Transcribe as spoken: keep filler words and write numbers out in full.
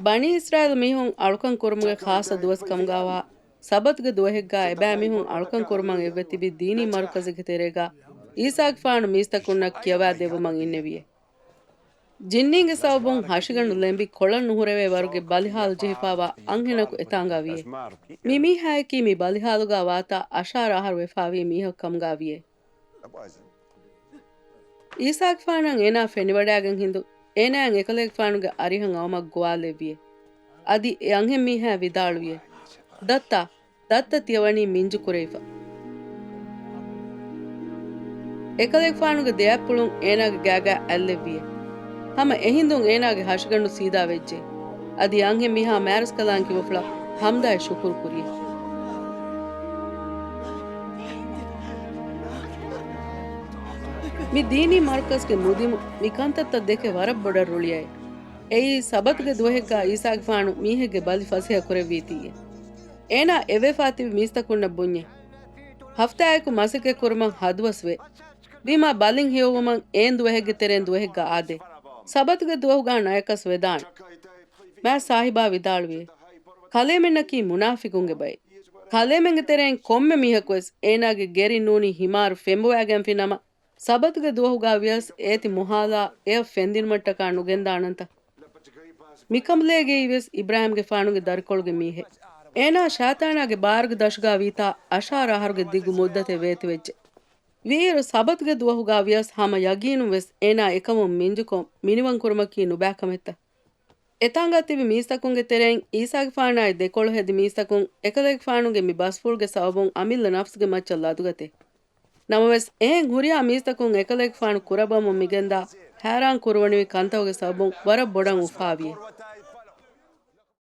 ބަނީ އިސްރާއީލް މީހުން އަޅުކަން ކުރުމުގެ ޚާއްޞަ ދުވަސް ކަމުގާވާ ސަބަތުގެ ދުވަހެއްގާ އެބައިމީހުން އަޅުކަން ކުރުމަށް އެއްވެ ތިބި ދީނީ މަރުކަޒެއްގެ ތެރޭގާ އީސާގެފާނު މީސްތަކުންނަށް ކިޔަވާ ދެއްވުމަށް އިންނެވިއޭ. ޖިންނީންގެ ސަބަބުން ހަށިގަނޑު ލެނބި ކޮޅަށް ނުހުރެވޭ ވަރުގެ ބަލިހާލު ޖެހިފާވާ އަންހެނަކު އެތާނގާ ވިޔޭ. މި މީހާޔަކީ މި ބަލިހާލުގާ ވާތާ އަށާރަ އަހަރު ވެފާވީ މީހަކު ކަމުގާ ވިޔޭ. އީސާގެފާނަށް އޭނާ ފެނިވަޑައިގެން ހިނދު، އޭނާއަށް އެކަލޭގެފާނުގެ އަރިހަށް އައުމަށް ގޮވާލެއްވިޔޭ. އަދި އެ އަންހެން މީހާ ވިދާޅުވިޔޭ، ދައްތާ، ދައްތަ ތިޔަވަނީ މިންޖު ކުރެވިފަ. އެކަލޭގެފާނުގެ ދެއަތްޕުޅުން އޭނާގެ ގާގާ އަތްލެއްވިޔޭ. ހަމަ އެހިނދުން އޭނާގެ ހަށިގަނޑު ސީދާ ވެއްޖެ. އަދި އަންހެން މީހާ މާތްރަސްކަލާނގެ ކިބަފުޅަށް ހަމްދާއި ޝުކުރު ކުރިޔޭ. މި ދީނީ މަރުކަޒްގެ މުދިމު މި ކަންތައްތައް ދެކެ ވަރަށް ބޮޑަށް ރުޅިއައި. އެއީ ސަބަތުގެ ދުވަހެއްގާ އީސާގެފާނު މީހެއްގެ ބަލި ފަސޭހަ ކުރެއްވީތީއޭ. އޭނާ އެއްވެފާ ތިބި މީސްތަކުންނަށް ބުންޏޭ. ހަފްތާއަކު މަސައްކަތް ކުރުމަށް ހަދުވަސް ވޭ. ވީމާ ބަލިން ހެޔޮވުމަށް އެއިން ދުވަހެއްގެ ތެރޭން ދުވަހެއްގަ އާދޭ. ސަބަތުގެ ދުވަހުގަ ނަޔަކަސް ވެދާނެ. މާތް ސާހިބާ ވިދާޅުވި، ކަލޭމެންނަކީ މުނާފިޤުންގެ ބައެއް. ކަލޭމެންގެ ތެރެއިން ކޮންމެ މީހަކުވެސް އޭނާގެ ގެރިން ނޫނީ ހިމާރު ފެންބޮވާގެންފި ނަމަ، ސަބަތުގެ ދުވަހުގަ ވިޔަސް އޭތި މުހާލާ އެއަށް ފެންދިނުމަށްޓަކާ ނުގެންދާނަންތަ؟ މިކަނބަލޭގެއީވެސް އިބްރާހީމްގެފާނުގެ ދަރިކޮޅުގެ މީހެއް. އޭނާ ޝައިޠާނާގެ ބާރުގެ ދަށުގާ ވީތާ އަށާރަ އަހަރުގެ ދިގު މުއްދަތެއް ވޭތުވެއްޖެ. ވީއިރު ސަބަތުގެ ދުވަހުގާ ވިޔަސް ހަމަ ޔަގީނުން ވެސް އޭނާ އެކަމުން މިންޖުކޮށް މިނިވަން ކުރުމަކީ ނުބައިކަމެއްތަ؟ އެތާނގާ ތިބި މީސްތަކުންގެ ތެރެއިން އީސާގެފާނާއި ދެކޮޅު ހެދި މީސްތަކުން އެކަލޭގެފާނުގެ މި ބަސްފުޅުގެ ސަބަބުން އަމިއްލަ ނަފްސުގެ މައްޗަށް ލަދުގަތޭ. ނަމަވެސް، އެހެން ހުރިހާ މީސްތަކުން އެކަލޭގެފާނު ކުރައްވަމުން މިގެންދާ ހައިރާން ކުރުވަނިވި ކަންތަކުގެ ސަބަބުން ވަރަށް ބޮޑަށް އުފާވިޔޭ.